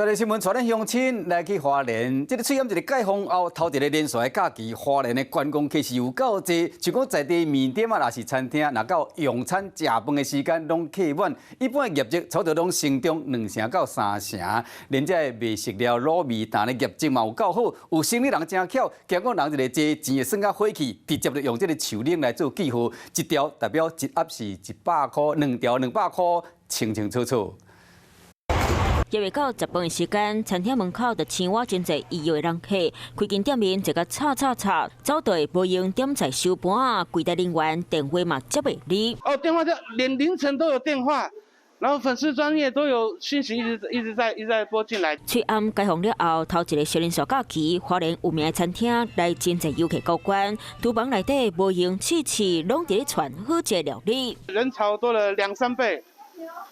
這个新聞帶恁鄉親來去花蓮，這个喙罨一个解封後，頭一个連續的假期，花蓮的觀光客是有夠濟。像講在地麵店啊，抑是餐廳，若到用餐食飯的時間攏客滿，一般的業績差不多攏成長2成到3成。連這个賣食料滷味檔的業績嘛有夠好，有生意人誠巧，驚講人一个濟錢會算甲火去，直接就用這个樹奶來做記號，一條代表一盒是100箍，兩條200箍，清清楚楚。猶未到食飯的時間，餐廳門口就擠滿真濟預約的人客，規間店面坐甲吵吵吵，走隊無閒點菜收盤仔，櫃台人員電話嘛接袂離。哦，電話就連凌晨都有電話，然後粉絲專頁都有信息一直一直在一直在撥進來。喙罨解封了後，頭一個小連續假期，花蓮有名的餐廳來真濟遊客過關，廚房內底無閒試試，攏佇咧傳好食的料理。人潮多了兩三倍。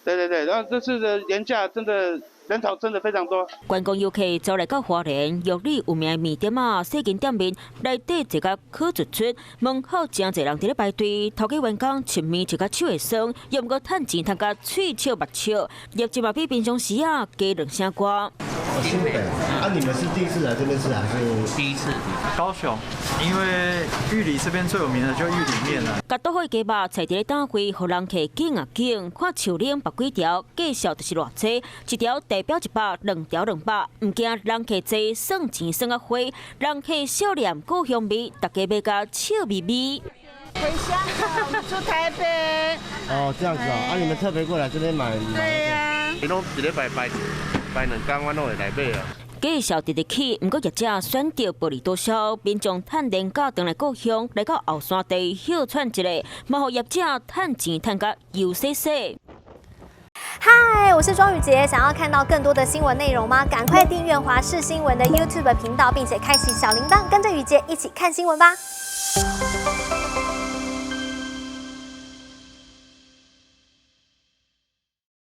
對對對，然後這次的連假真的人潮真的非常多。觀光遊客走來到花蓮，玉里有名的麵店仔，細間店面內底坐甲可突出，門口誠濟人佇咧排隊，頭家員工穿麵食甲手會酸，猶毋過趁錢趁甲喙笑目笑，業績嘛比平常時仔加兩成外。新北啊，你們是第一次來這邊吃還是？第一次。高雄，因為玉里這邊最有名的就玉里麵啦。共剁好的雞肉，菜佇咧擔櫃，予人客揀啊揀，看樹奶縛幾條，介紹就是偌濟，一條代表100，兩條200，毋驚人客濟，算錢算甲花，人客笑臉故鄉味，大家買甲笑眯眯。回鄉的，住台北。哦，這樣子哦，啊，你們特別過來這邊買？對呀。你攏一禮拜拜拜兩工，我攏會來買啊。介紹直直起，毋過業者選擇薄利多銷，民眾趁連假轉來故鄉，來到後山地歇喘一下，嘛予業者趁錢趁甲油洗洗。嗨，我是莊宇傑，想要看到更多的新聞內容嗎？趕快訂閱華視新聞的 YouTube 頻道，並且開啟小鈴鐺，跟着宇傑一起看新聞吧。